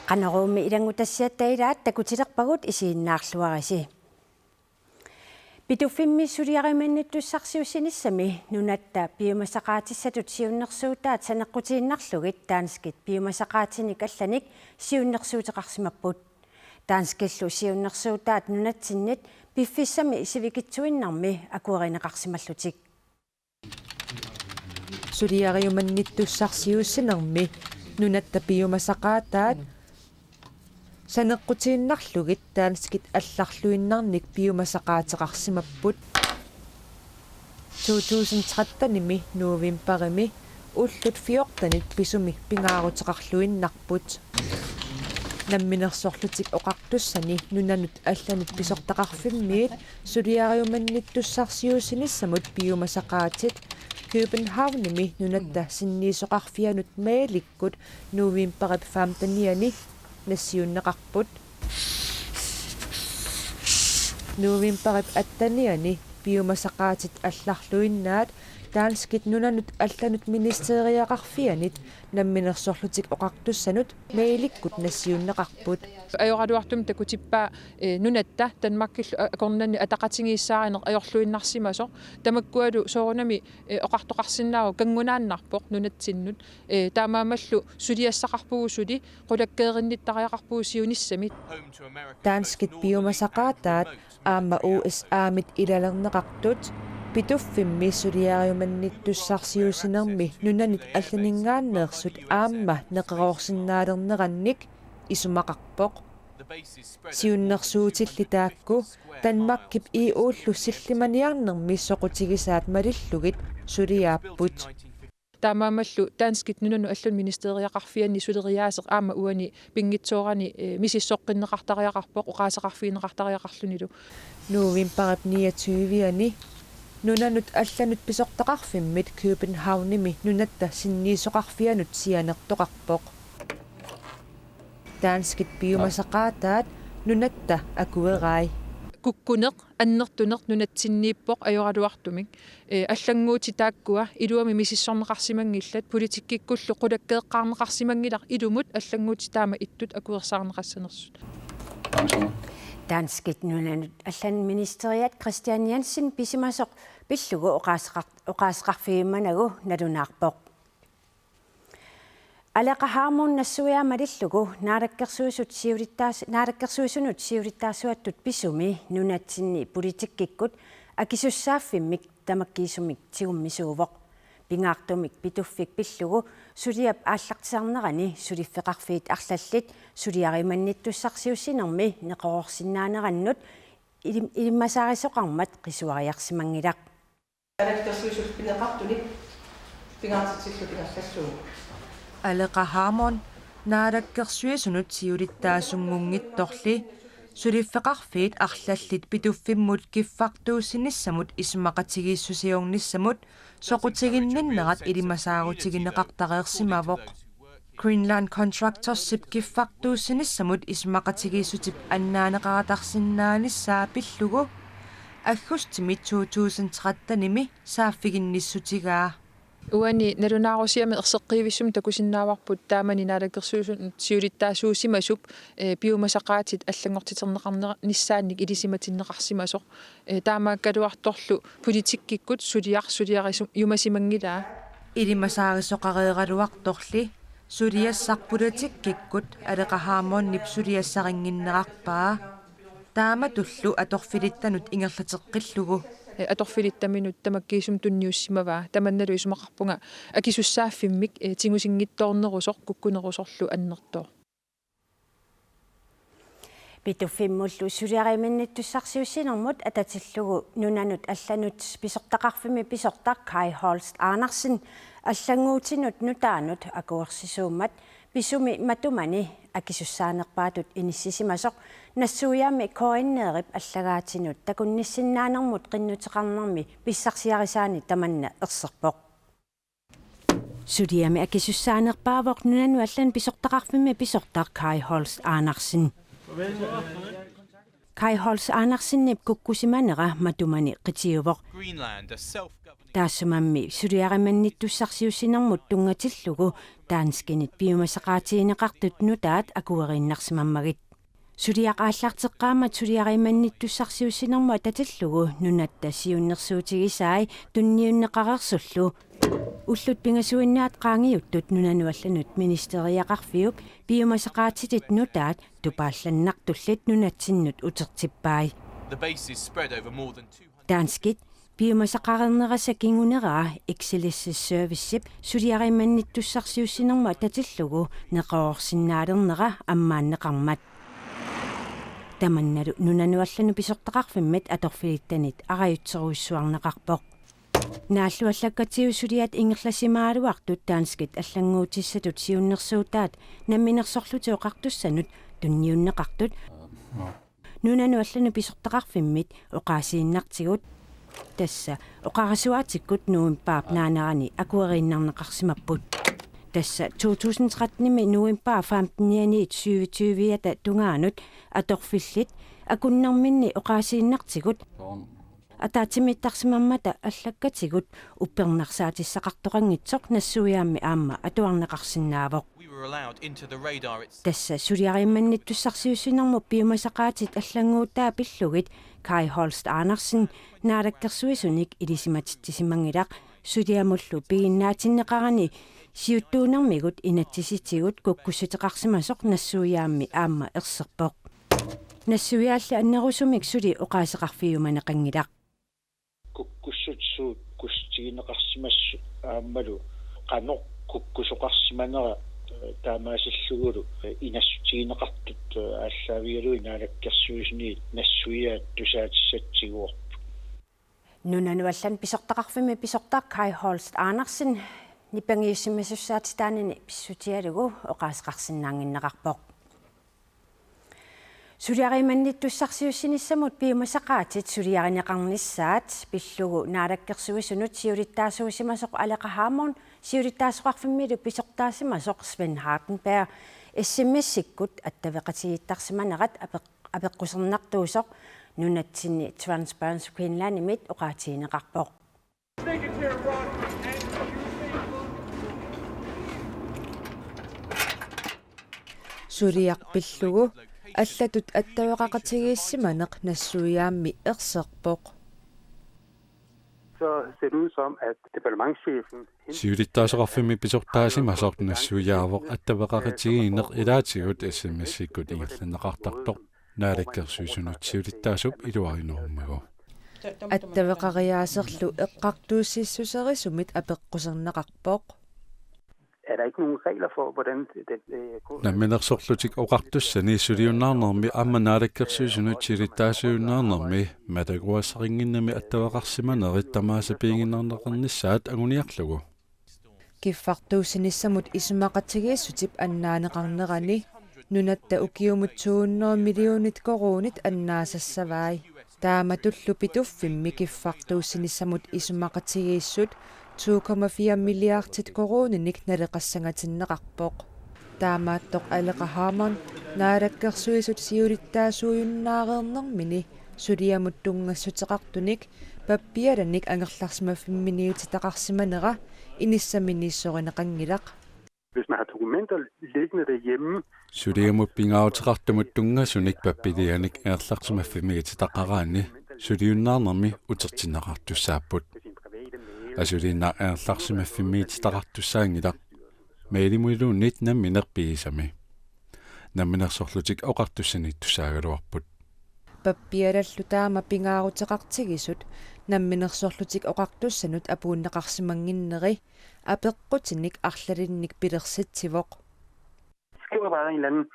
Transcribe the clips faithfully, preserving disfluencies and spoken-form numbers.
Qanorooq-mi ilanngutassiatta ilaat, takutilerpagut, isiginnaarluarisi. Pituffimmi suliariumannittussarsiussinissami nunatta piumasaqaatissatut siunnersuutaat saneqqutiinnarlugit danskit piumasaqaatinik allanik siunnersuuteqarsimapput. Danskillu siunnersuutaat nunatsinnit piffissami sivikitsuinnarmi akuerineqarsimallutik. Suliariumannittussarsiuussinermi nunatta piumasaqaataat saneqqutiinnarlugit danskit allarluinnarnik piumasaqaateqarsimapput. To tusind trettenimi novembarimi ullut fjortenit pisumi pingaaruteqarluinnarput. Namminersorlutik Oqartussani nunanut allanut pisortaqarfimmiit suliariumannittussarsiuussinissamut piumasaqaatit Københavnimi nunatta sinniisoqarfianut mailikkut novembarip femtenianni nassiunneqarput. Novembarip attenianni piumasaqaatit allarluinnaat danskit nunanut allanut ministeriaqarfianit Namminersorlutik Oqartussanut mailikkut nassiunneqarput. Ajoraluartumik takutippaa, eh, nunatta Danmarkillu a-, akornanni ataqatigiissaarineq ajorluinnarsimasoq. Tamakkualu soorunami, eh, oqartoqarsinnaavoq kanngunaannarpoq nunatsinnut. Eh, taamaammallu suliassaqarpugut suli qulakkeerinnittariaqarpugut siunissami. Danskit piumasaqaataat aamma U S A-mit ilalerneqartut Pituffimmi suliariumannittussarsiuussinermi nunanit allaninngaanneersut aamma neqeroorsinnaalernerannik isumaqarpoq. Siunnersuutilli taakku Danmarkip E U-llu sillimaniarnermi soqutigisaat malillugit suliaapput. Taamaammallu danskit nunanut allanut ministeriaqarfianni suleriaaseq aamma uani pinngitsoorani, eh, misissoqqinneqartariaqarpoq oqaaseqarfigineqartariaqarlunilu. Novembarip niogtyve-ani nunanut allanut pisortaqarfimmit Københavnimi nunatta sinniisoqarfianut sianertoqarpoq. Danskit piumasaqaataat nunatta akuerai. Kukkuneq annertuneq nunatsinniippoq ajoraluartumik. Eh, allannguutit taakkua iluamik misissorneqarsimanngillat, politikkikkullu qulakkeeqqaarneqarsimanngilaq ilumut allannguutit taama ittut akuersaarneqassanersut. Danskit nunanut allanut ministeriat Kristian Jensen pisimasoq pillugu oqaaseqar-, oqaaseqarfigimmanagu nalunaarpoq. Aleqa Hammond nassuiaamalillugu naalakkersuisut siulittaas-, naalakkersuisunut siulittaasuattut pisumi nunatsinni politikkikkut akisussaaffimmik tamakkiisumik tigummisuuvoq. Pingaartumik Pituffik pillugu suliap aallartisarnerani suliffeqarfiit arlallit suliariumannittussarsiuussinermi neqeroorsinnaanerannut ilim-, ilimmasaarisoqarmat qisuariarsimanngilaq. Naalakkersuisut pineqartunik pingaartitsillutik ingerlallugu. Aleqa Hammond naalakkersuisunut siulittaasunngunngitsorli suliffeqarfiit arlallit Pituffimmut kiffartuussinissamut isumaqatigiissusiornissamut soqutiginninnerat ilimasaarutigineqartareersimavoq. Greenland Contractorsip kiffartuussinissamut isumaqatigiissutip annaaneqaratarsinnaanissaa pillugu aggustimi to tusind tretten-imi saaffiginnissutigaa. Uani nalunaarusiami erseqqivissumik takusinnaavarput taamani naalakkersuisunut siulittaasuusimasup, eh, piumasaqaatit allanngortiterneqarnissaannik ilisimatinneqarsimasoq. Eh, taamaakkaluartorlu politikkikkut suliaq suliarisu-, -umasimanngilaa. Ilimasaarisoqareeraluartorli suliassaq politikkikkut Aleqa Hammondip suliassarinnginnerarpaa. Taamatullu atorfilittanut ingerlateqqillugu. Eh, atorfilittaminut tamakkiisumik tunniussimavaa. Tamannalu isumaqarpunga akisussaaffimmik, eh, tigusinngitsoornerusoq kukkunerusorlu annertooq. Pituffimmullu suliariumannittussarsiuussinermut atatillugu nunanut allanut pisortaqarfimmi pisortaq Kaj Holst Andersen allannguutinut nutaanut akuersisuummat pisumi matumani akisussaanerpaatut inissisimasoq nassuiaammi K N R-ip allagaatinut takunnissinnaanermut qinnuteqarnermi pissarsiarisaani tamanna erserpoq. Suliami akisussaanerpaavoq nunanut allanut pisortaqarfimmi pisortaq Kaj Holst Andersen. Kai Holst Andersenip kukkusimanera matumani qitiuvoq. Greenland, a self-governing Taassumami suliarimannittussarsiuussinermut tunngatillugu danskinit piumasaqaatigineqartut nutaat akueriinnarsimammagit. Suliaq aallarteqqaammat suliarimannittussarsiuussinermut atatillugu nunatta siunnersuutigisai tunniunneqareersullu ullut pingasuinnaat qaangiuttut nunanut allanut ministeriaqarfiup piumasaqaatitit nutaat tupaallannartullit nunatsinnut utertippai. The base is spread over more than two hundred Danskit piumasaqareernerisa kinguneraa Excelsis Servicep suliarimannittussarsiuussinermut atatillugu neqeroorsinnaalernera ammaanneqarmat. Tamannalu nunanut allanut pisortaqarfimmit atorfilittanit arajutserujussuarneqarpoq. Naalluallakkatigu suliat ingerlasimagaluartut danskit allannguutissatut siunnersuutaat Namminersorlutik Oqartussanut tunniunneqartut nunanut allanut pisortaqarfimmit oqaasiinnartigut, tassa oqarasuaatikkut novembarip naanerani akueriinnarneqarsimapput. Tassa to tusind tretten-imi novembarip femten-ianiit syvogtyve-ata tungaanut atorfillit akunnerminni oqaasiinnartigut ataatsimiittarsimammata allakkatigut uppernarsaatissaqartoqanngitsoq nassuiaammi aamma atuarneqarsinnaavoq. We were allowed into the radar. It's Tassa suliarimannittussarsiuussinermut piumasaqaatit allannguutaat pillugit Kai Holst Andersen Naalakkersuisunik ilisimatitsisimanngilaq, suliamullu piginnaatinneqarani siuttuunermigut inatsisitigut kukkussuteqarsimasoq nassuiaammi aamma erserpoq. Nassuiaalli annerusumik suli oqaaseqarfigiumaneqanngilaq. Kukkussutissat kukkussutigineqarsimassuk aammalu qanoq kukkusoqarsimanera, eh, taamaasillugulu, eh, inassutigineqartut, eh, aallaavigalugu Naalakkersuisuni nassuiaat tusaatissatut tiguarput. Nunanut allanut pisortaqarfimmi pisortaq Kai Holst Andersen nipangiussimasussaatitaanini pissutigalugu oqaaseqarsinnaannginneqarpoq. Suliarimannittussarsiuussinissamut piumasaqaatit suliarineqarnissaat pillugu Naalakkersuisunut siulittaasuusimasoq Aleqa Hammond siulittaasoqarfimmilu pisortaasimasoq Svend Hardenberg S M S-ikkut attaveqatigiittarsimanerat apeq-, apeqqusernartuusoq nunatsinni Transparency Greenlandimit oqaatigineqarpoq. Suliaq pillugu allatut attaveqaqatigiissimaneq nassuiaammi erserpoq. Så ser det ud som, at departementschefen Siulittaasoqarfimmi pisortaasimasoq nassuiaavoq attaveqaqatigiinneq ilaatigut S M S-ikkut ingerlanneqartartoq Naalakkersuisunut siulittaasup iluarinerummagu. Attaveqariaaserlu eqqartuussissuserisumit apeqquserneqarpoq. Er der ikke nogen regler for, hvordan det, øh, går? Namminersorlutik Oqartussani suliunnaarnermi aamma Naalakkersuisunut siulittaasuunnaarnermi mataguassarinnginnami attaveqarsimanerit tamaasa piiginnarneqarnissaat anguniarlugu. Kiffartuussinissamut isumaqatigiissutip annaaneqarnerani nunatta ukiumut to hundrede millionit koruunit annaasassavai. Taamatullu Pituffimmi kiffartuussinissamut isumaqatigiissut to komma fire milliardit koruuninik naleqassangatinneqarpoq. Taamaattoq Aleqa Hammond Naalakkersuisut siulittaasuujunnaareernermini suliamut tunngassuteqartunik pappialanik angerlarsimaffimminiutitaqarsimanera inissaminiissorineqanngilaq. Hvis man har dokumenter liggende derhjemme, Suliamut pingaaruteqartumut tunngasunik pappialanik angerlarsimaffimminiutitaqaraanni suliunnaarnermi utertinneqartussaapput. Asuliinnaq angerlarsimaffimminiutitaqartussaanngilaq. Mailimuiluunniit nammineq pigisami. Namminersorlutik Oqartussaniittussaagaluarput. Pappialallu taama pingaaruteqartigisut Namminersorlutik Oqartussanut apuunneqarsimannginneri apeqqutinik arlalinnik pilersitsivoq. Skriver bare en eller anden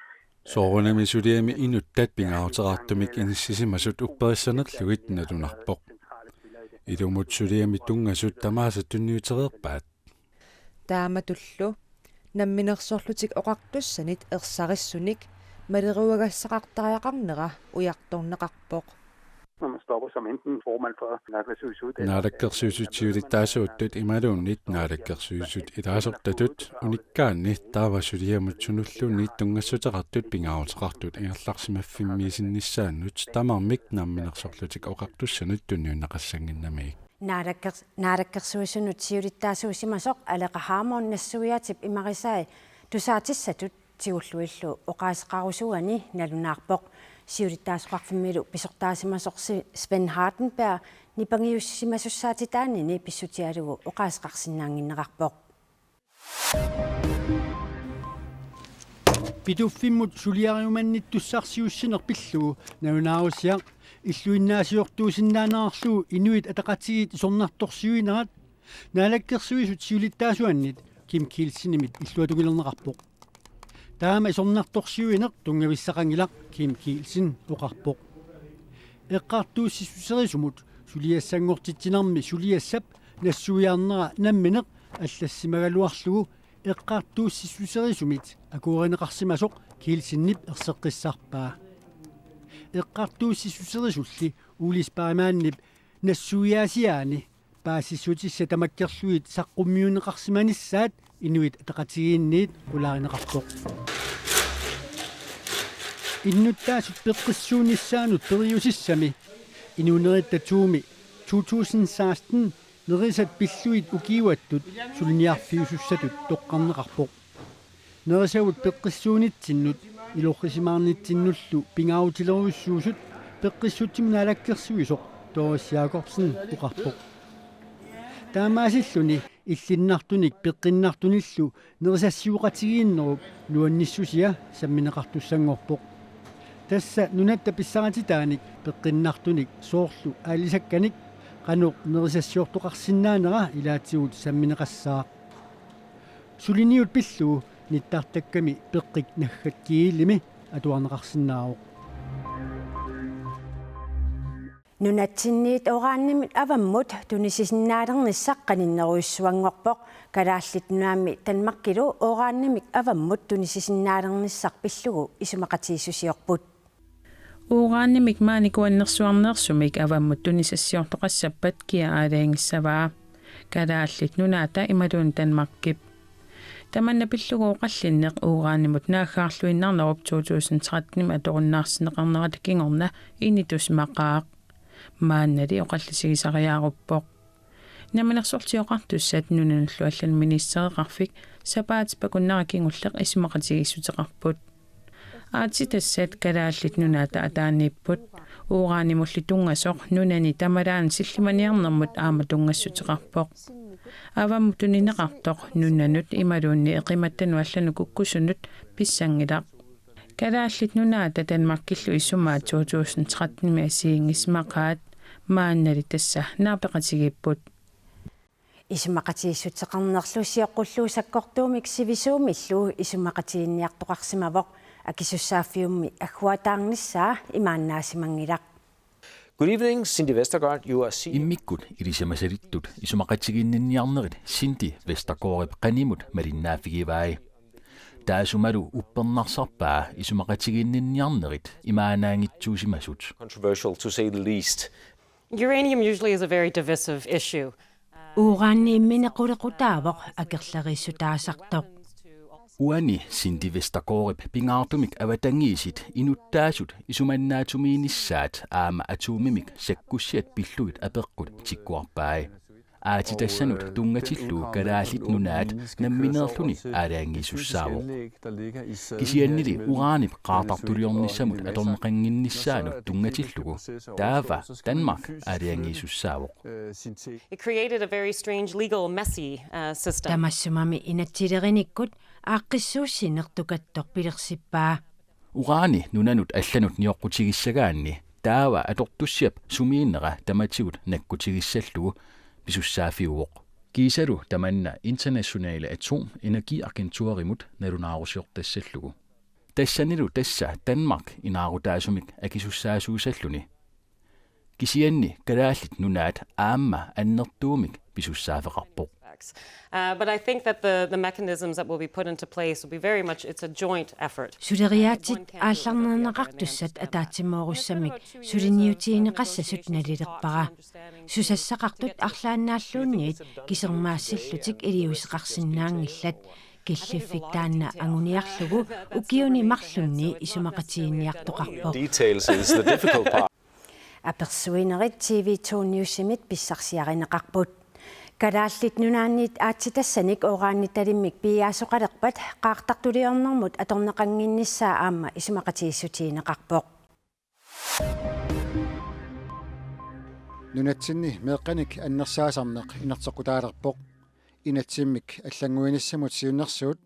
Soorunami suliami inuttat pingaaruteqartumik inissisimasut upperissanerlugit nalunaarpoq. Ilumut suliami tunngasut tamaasa tunniutereerpaat. Taamatullu Namminersorlutik Oqartussanit ersarissunik maleruagassaqartariaqarnera ujartorneqarpoq. Når man stopper som enten formand for naalakkersuisut, eller- Naalakkersuisut siulittaasuuttut imaluunniit naalakkersuisut ilaasortatut unikkaanni taava suliamut sunulluunniit tunngassuteqartut pingaaruteqartut ingerlarsimaffimmiisinnissaannut tamarmik Namminersorlutik Oqartussanut tunniunneqassannginnamik. Naalakkers-, naalakkersuisunut siulittaasuusimasoq Aleqa Hammond nassuiaatip imarisai tusaatissatut tigulluillu oqaaseqarusuani nalunaarpoq. Siulittaasoqarfimmilu pisortaasimasoq Si-, Svend Hardenberg nipangiussimasussaatitaanini pissutigalugu oqaaseqarsinnaannginnerarpoq. Pituffimmut suliariumannittussarsiuussineq pillugu nalunaarusiaq illuinnaasiortuusinnaanerarlugu Inuit Ataqatigiit isornartorsiuinerat Naalakkersuisut siulittaasuannit Kim Kielsenimit illuatungiliorneqarpoq. Taama isornartorsiuineq tunngavissaqanngilaq, Kim Kielsen oqarpoq. Eqqartuussissuserisumut suliassanngortitsinermi suliassap nassuiarnera nammineq allassimagaluarlugu eqqartuussissuserisumit akuerineqarsimasoq Kielsenip erseqqissarpaa. Eqqartuussissuserisulli Ulis Bergmannip nassuiaasiaani paasissutissat tamakkerlugit saqqummiunneqarsimanissaat Inuit Ataqatigiinniit qulaarineqarpoq. Innuttaasut peqqissuunnissaannut periusissami Inuuneritta to-mi to tusind seksten nerisat pillugit ukiuattut suliniarfiusussatut toqqarneqarpoq. Nerisavut peqqissuunitsinnut ilorrisimaarnitsinnullu pingaarutilerujussuusut peqqissutsimut naalakkersuisoq Doris Jakobsen oqarpoq. Taamaasilluni illinnartunik peqqinnartunillu nerisassiooqatigiinnerup nuannissusia sammineqartussanngorpoq. Tassa nunatta pissarititaanik peqqinnartunik soorlu aalisakkanik qanoq nerisassiortoqarsinnaanera ilaatigut sammineqassaaq. Suliniut pillugu nittartakkami peqqik naggat kiilimi atuarneqarsinnaavoq. Nunatsinniit uranimik avammut tunisisinnaalernissaq qaninnerujussuanngorpoq. Kalaallit Nunaanni Danmarkilu uranimik avammut tunisisinnaalernissaq pillugu isumaqatigiissusiorput. Uranimik maani kuannersuarneersumik avammut tunisassiortoqassappat kia aalajangissavaa Kalaallit Nunaata imaluunniit Danmarkip. Tamanna pillugu oqallinneq uranimut naaggaarluinnarnerup to tusind tretten-imi atorunnaarsinneqarnerata kingorna initusimaqaaq. Maannali oqallisigisariaaruppoq. Namminersorlutik Oqartussat nunanullu allanut ministereqarfik sapaatip akunnera kingulleq isumaqatigiissuteqarput. Aatsitassat Kalaallit Nunaata ataaniipput. Uranimulli tunngasoq nunani tamalaani sillimaniarnermut aamma tunngassuteqarpoq. Avammut tunineqartoq nunanut imaluunniit eqimattanut allanut kukkusunut pissanngilaq. Kalaallit Nunaata Danmarkillu isumaat to tusind tretten-imi assigiinngissimaqaat, maannali tassa naapeqatigiipput. Isumaqatigiissuteqarnerlu sioqqullugu sakkortuumik sivisuumillu isumaqatigiinniartoqarsimavoq, akisussaaffiummi agguataarnissaa imaannaasimanngilaq. Good evening, Cindy Vestergaard. You are C E O. Immikkut ilisimasalittut isumaqatigiinninniarnerit Cindy Vestergaardip qanimut malinnaaffigivaat. Taassumalu uppernarsarpaa isumaqatigiinninniarnerit imaannaanngitsuusimasut. Controversial, to say the least. Uranium usually is a very divisive issue. Uranimmi qulequtaavoq akerleriissutaasartoq. Uani Cindy Vestergaardip pingaartumik avatangiisit inuttaasut isumannaatsumiinnissaat aamma atomimik sakkussiat pillugit apeqqut tikkuarpaa. Aatsitassanut tunngatillugu Kalaallit Nunaat nammineerluni aalajangiisussaavoq. Kisiannili uranip qaartartuliornissamut atorneqannginnissaanut tunngatillugu taava Danmark aalajangiisussaavoq. It created a very strange legal, messy, uh, system. Tamassumami inatsilerinikkut aaqqissuussineq tukattoq pilersippaa. Urani nunanut allanut nioqqutigissagaanni taava atortussiap sumiinnera tamatigut nakkutigissallugu pisussaaffiuvoq. Kiisalu tamanna Internationale Atomenergiagenturimut nalunaarusiortassallugu. Tassanilu tassa Danmark inaarutaasumik akisussaasuusalluni. Kisianni Kalaallit Nunaat aamma annertuumik pisussaaffeqarpoq. Uh, but I think that the, the mechanisms that will be put into place will be very much, it's a joint effort. Suleriaatsit aallarnerneqartussat ataatsimoorussamik suliniutigineqassasut nalilerpara. Susassaqartut arlaannaalluunniit kisermaassillutik iliuuseqarsinnaanngillat. Killiffik taanna anguniarlugu ukiuni marlunni isumaqatigiinniartoqarpoq. Details is the difficult part. Apersuinerit T V to Newsimit pissarsiarineqarput. Kalaallit Nunaanniit aatsitassanik uranitalimmik piiaasoqalerpat qaartartuliornermut atorneqannginnissaa aamma isumaqatigiissutigineqarpoq. Nunatsinni meeqqanik annersaasarneq inerteqqutaalerpoq. Inatsimmik allannguinissamut siunnersuut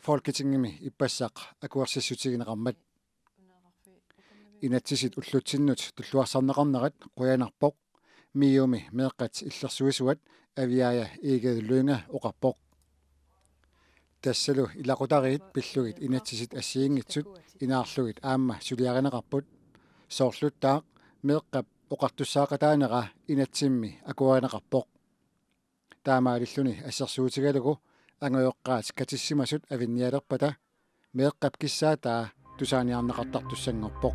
Folketingimi ippassaq akuersissutigineqarmat. Inatsisit ullutsinnut tulluarsarneqarnerat qujanarpoq, MIO-mi meeqqat illersuisuat Aviaja Egede Lynge oqarpoq. Tassalu ilaqutariit pillugit inatsisit assigiinngitsut inaarlugit aamma suliarineqarput. Soorluttaaq meeqqap oqartussaaqataanera inatsimmi akuerineqarpoq. Taamaalilluni assersuutigalugu angajoqqaat katissimasut avinnialerpata meeqqap kissaataa tusaaniarneqartartussanngorpoq.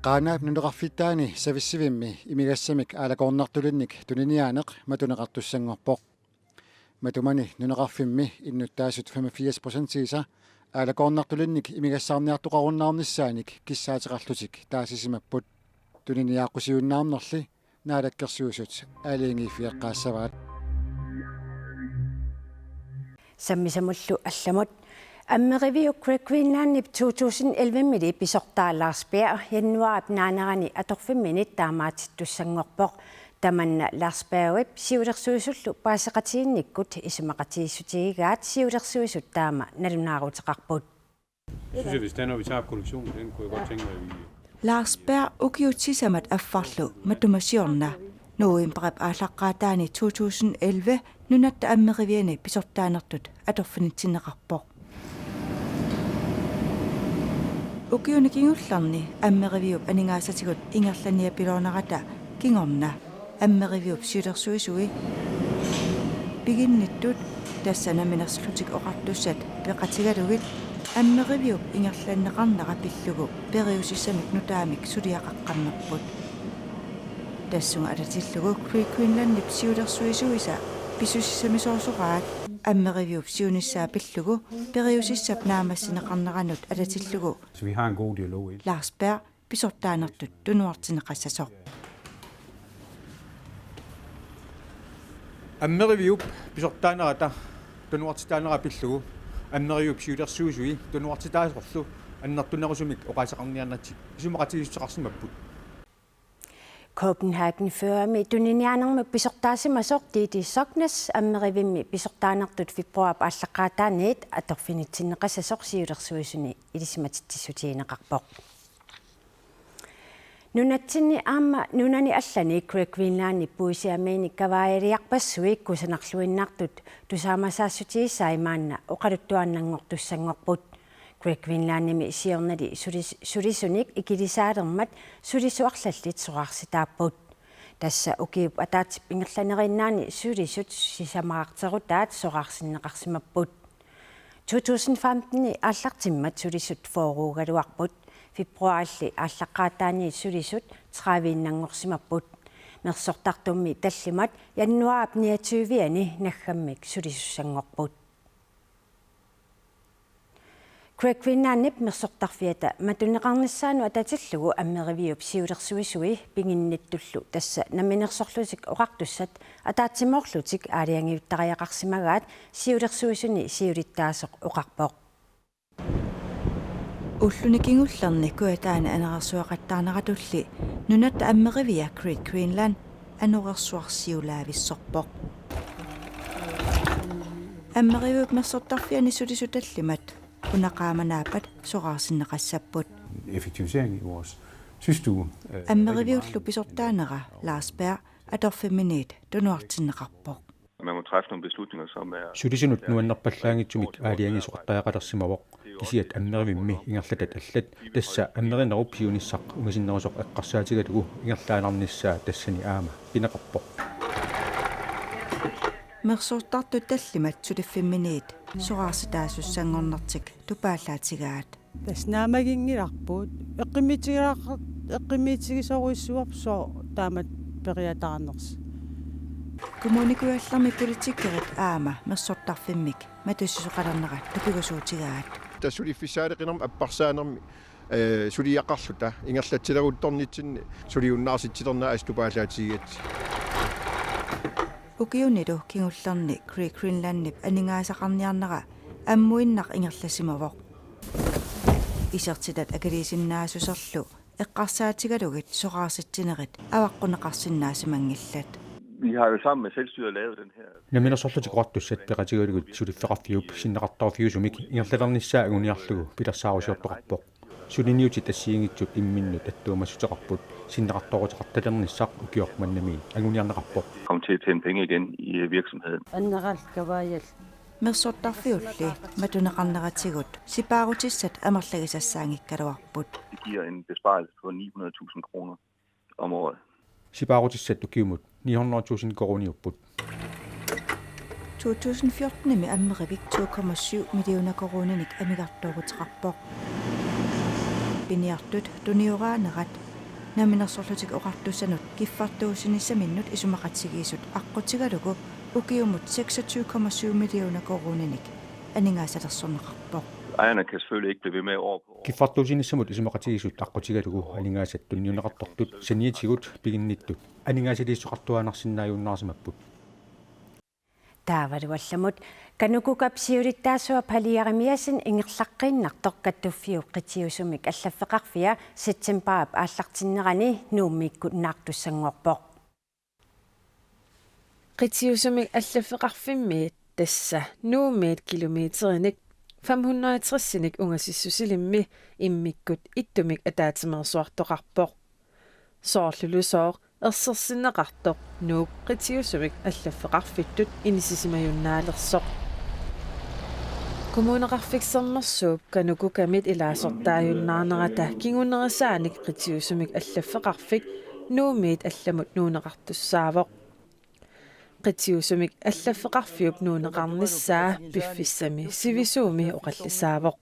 Qaanaap nunaqarfittaani savissivimmi imigassamik aalakoornartulinnik tuniniaaneq matuneqartussanngorpoq. Matumani nunaqarfimmi innuttaasut femogfirs procentiisa aalakoornartulinnik imigassaarniartoqarunnaarnissaanik kissaateqarlutik taasisimapput. Tuniniaaqqusiunnaarnerli Naalakkersuisut aalajangiiffigeqqaassavaat. Sammisamullu allamut. Ammeriviup Great Greenlandip to tusind elleve-mili pisortaa Lars Berg januaarip naanerani atorfimminit taamaatittussanngorpoq. Tamanna Lars Bergip siulersuisullu paaseqatiginnikkut isumaqatigiissutigigaat siulersuisut taama nalunaaruteqarput. Jeg synes, at hvis det er, når vi tager kollektionen, den kunne jeg godt tænke mig, at vi Lars Berg ukiut sisamat affarlu matuma siorna novembarip aallaqqaataani to tusind elleve Nunatta Ammeriviani pisortaanertut atorfinitsinneqarpoq. Ukiuni kingullerni Ammeriviup aningaasatigut ingerlaniapiloornerata kingorna Ammeriviup siulersuisui piginnittut, tassa Namminersorlutik Oqartussat peqatigalugit, Ammeriviup ingerlanneqarnera pillugu periusissamik nutaamik suliaqaqqammerput. Tassunga atatillugu Great Greenlandip siulersuisuisa pissusissamisoorsoraat Ammeriviup siunissaa pillugu periusissap naammassineqarneranut atatillugu. Så vi har en god dialog. Lars Berg pisortaanertut tunuartinneqassasoq. Ammeriviup pisortaanerata tunuartitaanera pillugu Ammeriviup siulersuisui tunuartitaasorlu annertunerusumik oqaaseqarniarnatik isumaqatigiissuteqarsimapput. Copenhagen Færgemi tuniniaanermut pisortaasimasoq Didi Soknes Ammerivimmi pisortaanertut februaarip aallaqqaataaniit atorfinitsinneqassasoq siulersuisuni ilisimatitsissutigineqarpoq. Nunatsinni aamma nunani allani Great Greenlandip puisiamiinik kavaajaliarpassuit kusanarluinnartut tusaamasaassutigisai maanna oqaluttuaannanngortussanngorput. Great Greenlandimi siornali sulis-, sulisunik ikilisaalermat sulisut arlallit soraarsitaapput. Tassa ukiup ataatsip ingerlaneriinnaani sulisut sisamararterutaat soraarsinneqarsimapput. To tusind femten aallartimmat sulisut fyrreugaluarput. Februaarilli aallaqqaataani sulisut trediviinnanngorsimapput. Mersortartummi tallimat januaarip niogtyve-ani naggammik sulisussanngorput. Great Greenlandip mersortarfiata matuneqarnissaanut atatillugu Ammeriviup siulersuisui piginnittullu, tassa Namminersorlutik Oqartussat ataatsimoorlutik, aalajangiuttariaqarsimagaat siulersuisuni siulittaasoq oqarpoq. Ulluni kingullerni kujataani anorersuaqattaarneratulli Nunatta Ammerivia Great Greenland anorersuarsiulaavissorpoq. Ammeriviup mersortarfiani sulisut tallimat una qaamanaappat soraarsinneqassapput. Effektivisering i vores systue. Ammeriviullu pisortaanera Lars Berg atorfimminit tunuartinneqarpoq. Man må træffe nogle beslutninger, som er... Sulisunut nuannerpallaanngitsumik aalajangiisoqartariaqalersimavoq. Kisiat Ammerivimmi ingerlatat allat, tassa Ammerinerup siunissaq ungasinnerusoq eqqarsaatigalugu ingerlaannarnissaa tassani aamma pineqarpoq. Mersortartut tallimat suliffimminiit soraarsitaasussanngornertik tupaallaatigaat. Tassa naammaginngilarput. Eqqumiitsigilaa-, eqqumiitsigisorujussuarput sooq taamatut periataarnersoq. Kommune Kujallermi politikerit aamma mersortarfimmik matusisoqalernerat takugusuutigaat. Tassa suliffissaaleqinermi apparsaanermi, eh, suliaqarluta ingerlatsileruttornitsinni suliunnaarsitsilernerat assut tupaallaatigigatsigu. Ukiunilu kingullerni Great Greenlandip aningaasaqarniarnera ammuinnaq ingerlasimavoq. Isertitat akiliisinnaassuserlu eqqarsaatigalugit soraarsitsinerit avaqqunneqarsinnaasimanngillat. Vi har jo sammen med selvstyret lavet den her. Namminersorlutik Oqartussat peqatigalugit suliffeqarfiup sinneqartoorfiusumik ingerlalernissaa anguniarlugu pilersaarusiortoqarpoq. Suliniutit assigiinngitsut imminnut attuumassuteqarput sinneqartooruteqartalernissaq ukioq manna anguniarneqarpoq. Komme til at tjene penge igen i virksomheden. Anneralkavaajal. Mersortarfiulli matuneqarneratigut sipaarutissat amerlagisassaanngikkaluarput. Det giver en besparelse på ni hundrede tusind kroner om året. Sipaarutissat ukiumut ni hundrede tusind koruuniupput. To tusind fjortenimi Ammerivik to komma syv millioner koruuninik amigartooruteqarpoq. Piniartut tunioraanerat Namminersorlutik Oqartussanut kiffartuussinissaminut isumaqatigiissut aqqutigalugu ukiumut seksogtyve komma syv millioner koruuninik aningaasalersorneqarpoq. Ejerne kan selvfølgelig ikke blive ved med år på år. Kiffartuussinissamut isumaqatigiissut aqqutigalugu aningaasat tunniunneqartortut saniatigut piginnittut aningaasaliissoqartuaannarsinnaajunnaarsimapput. Taavalu allamut KANUKOKA-p siulittaasua Palle Jerimiassen ingerlaqqiinnartoq kattuffiup qitiusumik allaffeqarfia septembarip aallartinnerani Nuummiikkut naartussanngorpoq. Qitiusumik allaffeqarfimmiit, tassa Nuummiit kilometerinik fem hundrede og tres-inik ungasissusilimmi immikkut ittumik ataatsimeersuartoqarpoq. Soorlulusooq ersersinneqartoq Nuup qitiusumik allaffeqarfittut inissisimajunnaalersooq. Kommuneqarfik Sermersuup KANUKOKA-mit ilaasortaajunnaarnerata kingunerisaanik qitiusumik allaffeqarfik Nuummiit allamut nuunneqartussaavoq. Qitiusumik allaffeqarfiup nuunneqarnissaa piffissami sivisuumi oqallisaavoq.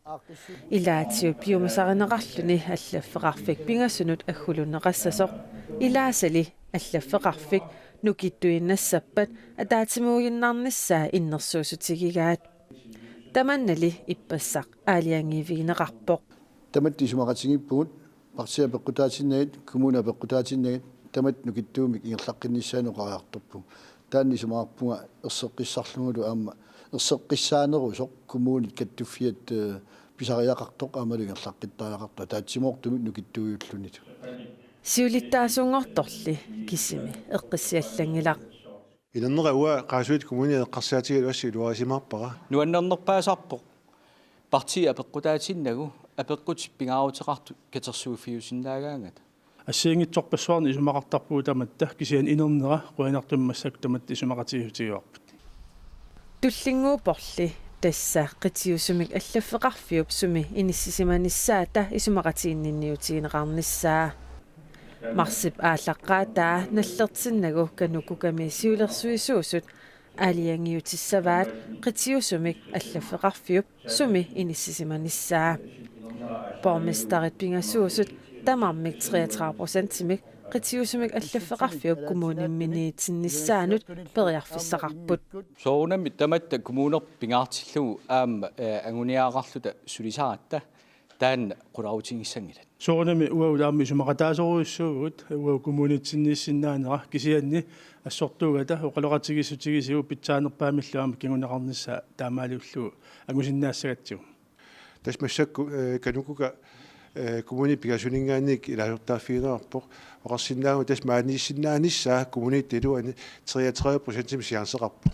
Ilaatigut piumasarineqarluni allaffeqarfik pingasunut agguluunneqassasoq. Ilaasali allaffeqarfik nukittuinnassappat ataatsimuuginnarnissaa innersuussutigigaat. Tamannali ippassaq aalajangiivigineqarpoq. Tamatta isumaqatigiippugut, partiit apeqqutaatinnagit, kommunit apeqqutaatinnagit, tamatta nukittuumik ingerlaqqinnissaanut oqariartorpugut. Taanna isumaqarpunga erseqqissarlugulu aamma erseqqissaanerusoq kommunit kattuffiat, eh, pisariaqartoq aammalu ingerlaqqittariaqartoq ataatsimoortumik nukittuujulluunniit. Siulittaasunngortorli kisimi eqqissiallanngilaq. Inernera uanga Qaasuitsup Kommunia eqqarsaatigalugu assut iluarisimaarpara. Nuannernerpaasarpoq partiit apeqqutaatinnagu apeqqutit pingaaruteqartut katersuuffiusinnaagaangata. Assigiinngitsorpassuarnik isumaqartarpugut tamatta, kisianni inernera qujanartumik massakkut tamatta isumaqatigiissutigivarput. Tullinnguupporli tassa qitiusumik allaffeqarfiup sumi inissisimanissaata isumaqatiginninniutigineqarnissaa. Marsip aallaqqaataa nallertinnagu KANUKOKA-mi siulersuisuusut aalajangiutissavaat qitiusumik allaffeqarfiup sumi inissisimanissaa. Borgmesterit pingasuusut tamarmik treogtredive procentimik qitiusumik allaffeqarfiup kommuniminiitsinnissaanut periarfissaqarput. Soorunami tamatta kommunerput pingaartillugu aamma, eh, anguniagaqarluta sulisaratta taanna qularutigissanngilaq. Soorunami uagut aamma isumaqataasorujussuuvugut uagut kommunitsinniissinnaanera, kisianni assortuugata oqaloqatigiissutigisigu pitsaanerpaamillu aamma kinguneqarnissaa taamaaliullugu angusinnaassagatsigu. Tassa massakkut, eh, KANUKOKA, eh, kommunip pingasuninngaanniit ilaasortaaffigineqarpoq. Oqarsinnaavunga tassa maaniissinnaanissaa kommunitta iluani treogtredive procentimik siaanseqarpoq.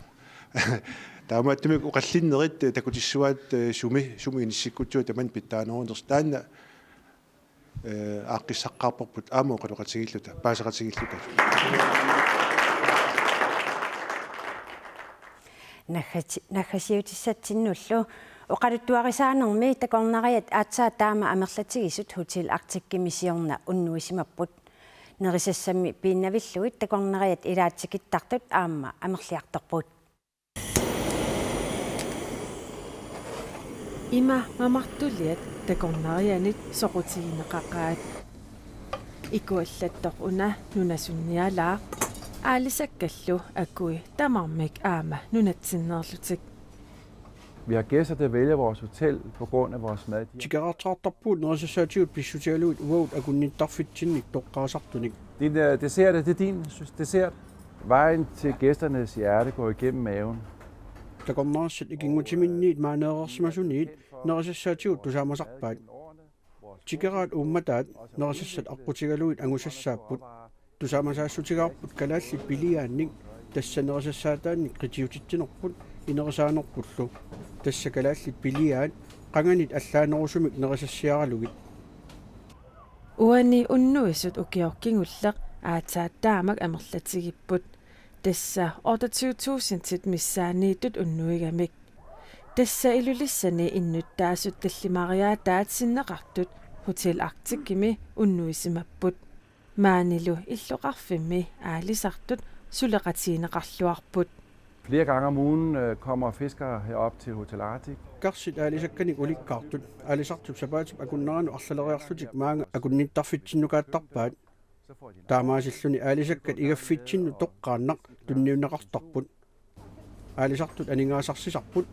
Taamaattumik oqallinnerit, eh, takutissuaat, eh, sumi, sumi inissikkutsigit tamanna pitsaanerunersoq. Taanna, eh, aaqqissaqqaarparput aamma oqaloqatigiilluta, paaseqatigiilluta. Naggasi-, naggasiutissatsinnullu oqaluttuarisaanermi takornariat aatsaat taama amerlatigisut Hotel Arcticimi siorna unnuisimapput. Nerisassammi piinnavillugit takornariat ilaatikittartut aamma amerliartorput. Ima mamartuliat takornarianit soqutigineqaqaat. Ikuallattoq una nunasunnialaaq, aalisakkallu akui tamarmik aamma nunatsinneerlutik. Vi har gæster, der vælger vores hotel på grund af vores mad. De Tikeraarteqartarpugut nerisassaatigut pissutigalugit uagut akunnittarfitsinnik toqqaasartunik. Din øh, dessert, er det din dessert? Vejen til gæsternes hjerte går igennem maven. Takornarissat ikinngutiminniit maaneereersimasuniit nerisassaatigut tusaamasarpaat. Tikeraat uummataat nerisassat aqqutigalugit angusassaapput. Tusaamasaassutigaarput kalaallit piliaannik, tassa nerisassaataannik qitiutitsinerput inerisaanerpullu. Tassa kalaallit piliaat qanganit allaanerusumik nerisassiaralugit. Uani unnuisut ukioq kingulleq aatsaat taamak amerlatigipput. Tassa otteogtyve tusindit missaanniittut unnuigamik. Tassa Ilulissani innuttaasut tallimariaataat sinneqartut Hotel Arcticimi unnuisimapput. Maanilu illoqarfimmi aalisartut suleqatigineqarluarput. Flere gange om ugen øh, kommer fiskere herop til Hotel Arctic. Karsit aalisakkanik ulikkaartut aalisartut sapaatip akunneranut arlaleriarlutik maanga akunnittarfitsinnukaattarpaat. Taamaasilluni aalisakkat igaffitsinnut toqqaannaq tunniunneqartarput. Aalisartut aningaasarsisarput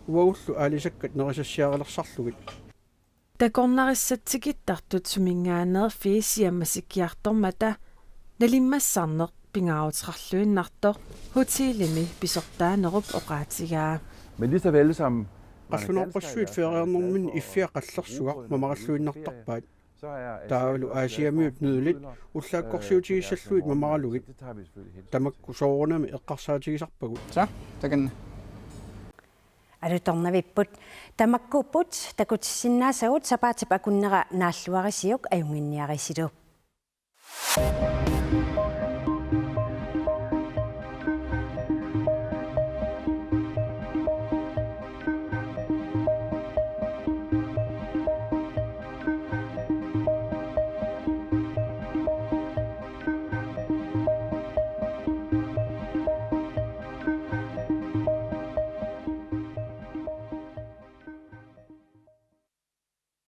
uagullu aalisakkat nerisassiarilersarlugit. Takornarissat tikittartut suminngaanneerfiit siammasikkiartormata nalimmassarneq pingaaruteqarluinnartoq hotelimi pisortaanerup oqaatigaa. Men lige så vel som Qallunaarpassuit feriarnerminni iffiaq qallersugaq mamaralluinnartarpaat. Taavalu Aasiamiut nudelit ullaakkorsiutigissallugit mamaralugit. Tamakku soorunami eqqarsaatigisarpagut. Så, takanna. Alutornavipput. Tamakkuupput takutissinnaasagut sapaatip akunnera naalluarisiuk ajunnginniarisilu.